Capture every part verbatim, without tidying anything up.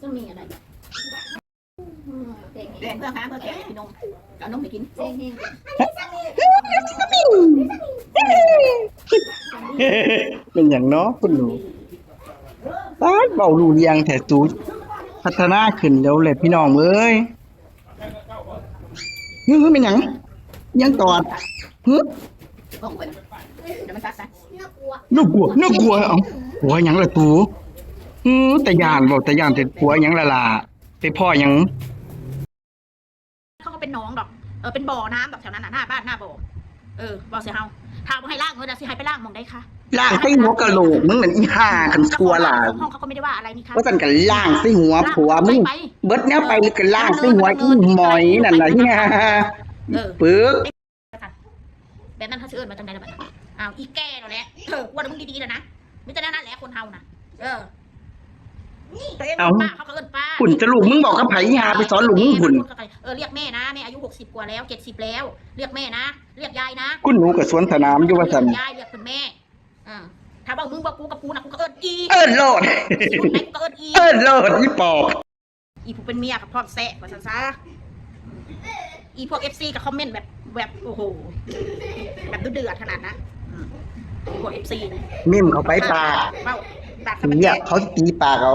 จะมีอะไร แดงเพื่อหาเพื่อแกะพี่น้อง เอานมไปกิน เป็นอย่างเนาะคุณหนู ป๊าด เว้ารู้เรื่องแท้ตู พัฒนาขึ้นแล้วแหละพี่น้องเอ้ย หึ เป็นหยัง ยังตอด หึ เดี๋ยวมันตัดนะ น่ากลัว น่ากลัว เอ้า หัวหยังล่ะตู หึ แต่ย่าน เว้าแต่ย่าน แต่หัวหยังล่ะล่ะ ไปพ้อหยัง เขาก็เป็นหนองดอก เออ เป็นบ่อน้ำดอกแถวนั้นน่ะ หน้าบ้านหน้าบ่อ เออ บอกสิเฮา ถ้าบ่ให้ล้างเงินน่ะ สิให้ไปล้างหม่องใดคะ ล้างใส่หัวกะโหลกมึงนั่นอีห่า คันชั่วหลาย ห้องเขาก็ไม่ได้ว่าอะไรนี่คะ ว่าซั่นก็ล้างใส่หัวผัวมึง ล้างไป เบิดแนวไป เออ หรือก็ล้างใส่หัวอีหมอยนั่นน่ะ เออ ปึก แบบนั้นเขาสิเอิ้นมาจังใดล่ะบัดนี้ อ้าว อีแก่แล้วแหละ เออ กูว่ามึงดีๆแล้วนะ มีแต่แนวนั้นแหละคนเฮานะ เออ ตัวเอง เอ้า ป้าเขาก็เอิ้นป้า คุณจะลูกมึงบอกกับไผอีห่า ไปสอนลูกมึงคุณ เออ เรียกแม่นะ แม่อายุหกสิบกว่าแล้ว เจ็ดสิบแล้ว เรียกแม่นะ เรียกยายนะ คุณหนูก็สวนสนามอยู่ว่าซั่น ยาย เรียกคุณแม่ อ่า ถ้าว่ามึงบอกกูกับกูนะ กูก็เอิ้นอี เอิ้นโลด รุ่นไหนกูก็เอิ้นอี เอิ้นโลด อีปอบ อีผู้เป็นเมียกับพร้อมแซะว่าซั่นซะ อีพวกเอฟซีก็คอมเมนต์แบบ แบบ โอ้โห แบบดุเดือดขนาดนะ อืม พวกเอฟซีนี่ เม้มเข้าไปปาก เว้า ปากสะบัด เนี่ย แกะ เขาสิตีปากเอา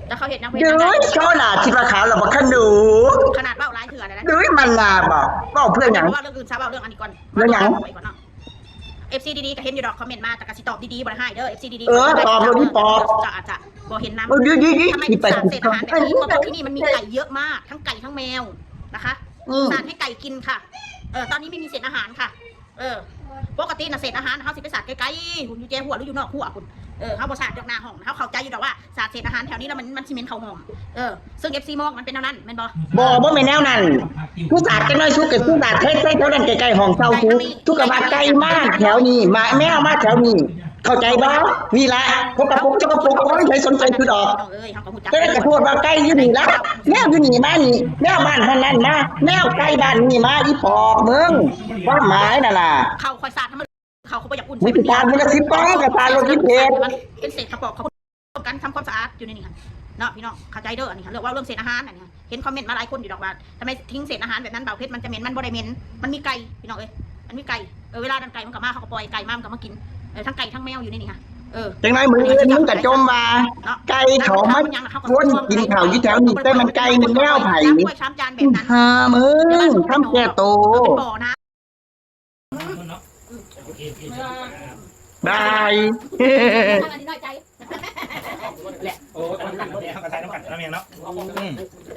แล้วเขาเห็นยัง เดี๋ยว เห็นยัง โชว์หน้าที่ว่าขาวแล้วบ่คะหนู ขนาดเว้าหลายเทื่อแล้วนะ เดี๋ยวมันหน้าบ่ เว้าเพื่อหยัง เว้าเรื่องอื่นซะ เว้าเรื่องอันนี้ก่อน เรื่องหยัง เว้าเรื่องอันนี้ก่อนเนาะ เอฟซีดีๆก็เห็นอยู่ดอก คอมเมนต์มา แต่ก็สิตอบดีๆ บ่ได้ให้เด้อ เอฟซีดีๆ เออ ตอบเลยพี่ปอบ เจ้าอาจจะบ่เห็นนำ เออ ดีๆๆ ทำไมถึงสาดเศษอาหารแบบนี้ เพราะที่นี่มันมีไก่เยอะมาก ทั้งไก่ทั้งแมวนะคะ อืม สาดให้ไก่กินค่ะ เออ ตอนนี้ไม่มีเศษอาหารค่ะ เออ ปกติน่ะเศษอาหารเฮาสิไปสาดไกลๆ หุ่นอยู่แจหัวหรืออยู่นอกหัวคุณ เออ เฮาบ่สาดดอกหน้าห้อง เฮาเข้าใจอยู่ดอกว่าสาดเศษอาหารแถวนี้แล้วมัน มันสิเหม็นเข้าห้อง เออ ซึ่งเอฟซีมองมันเป็นแนวนั้นแม่นบ่ บ่ บ่แม่นแนวนั้น ผู้สาดจักหน่อยสุกก็คือสาดเฮ็ดใส่แถวนั้นใกล้ๆห้องเช่าสุก สุกก็ว่าไก่มาแถวนี้ มา แมวมาแถวนี้ เข้าใจบ่ นี่ล่ะ พวกกระปุกสกปรก บ่มีใครสนใจคือดอก เอ้ย เฮาก็ฮู้จัก แต่กระโพดว่าไก่อยู่นี่ล่ะ แมวอยู่นี่มานี่ แมวบ้านท่านนั้นมา แมวไก่บ้านนี่มา อีปอบมึง ความหมายนั่นล่ะ เขาคอยสาดให้มัน เขาก็บ่อยากอุ่น มึงสิสาดมื้อละสิบกล่อง มึงก็สาดโลดสิบเอ็ด มันเป็นเศษกระป๋อง เขาป้องกันทำความสะอาดอยู่ในนี่ค่ะ เนาะพี่น้อง เข้าใจเด้อ อันนี้ค่ะ เรื่องเว้าเรื่องเศษอาหารอันนี้ค่ะ เห็นคอมเมนต์มาหลายคนอยู่ดอกว่า ทำไมทิ้งเศษอาหารแบบนั้น บ่าวเพชรมันจะเหม็น มันบ่ได้เหม็น มันมีไก่ พี่น้องเอ้ย มันมีไก่ เออ เวลานั้นไก่มันก็มา เขาก็ปล่อยไก่มา มันก็มากิน เออ ทั้งไก่ทั้งแมวอยู่ในนี่ค่ะ เออ จังได๋มื้ออื่นมึงก็จมว่า เนาะ ไก่เขามาวนกินข้าวอยู่แถวนี้ แต่มันไก่มันแมวไผ น้ำกล้วยชามจานแบบนั้น หามึง ทำแก่โต เป็นบ่อน้ำ บาย น้อยใจ โอ้ย คนหลังเนี่ย เขาก็ใช้น้ำกันน้ำเมียเนาะ อืม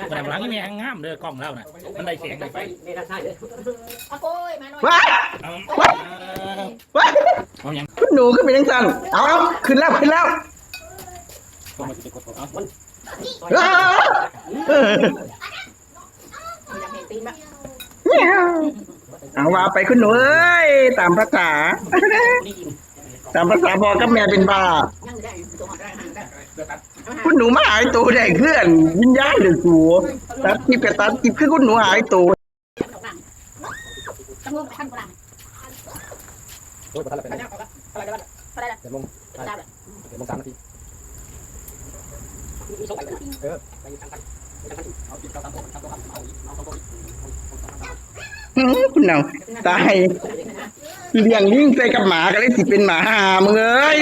แต่หลังนี่แม่งงามเด้อกล้องเราน่ะ มันได้เสียงได้ไป เอาโกยมาหน่อย ว้าย เอา ว้าย ว้าย เอายัง คุณหนูขึ้นไปจังซั่น เอา เอา ขึ้นแล้ว ขึ้นแล้ว เอา อ้า เอาว่าไปคุณหนูเอ้ย ตามภาษา ตามภาษาพ่อกับแม่เป็นบ้า คุณหนูมาหายตัวได้เพื่อน วิญญาณหรือสูตัดคลิปกับตัดคลิปคือคุณหนูหายตัว โอ้ยบ่ทันแล้วไปไหน เจ็ดโมง เจ็ดโมงสามนาที เออ อื้อหือคุณหนาวตาย เลี้ยงลิงใส่กับหมาก็เลยสิเป็นหมาห่ามึงเอ้ย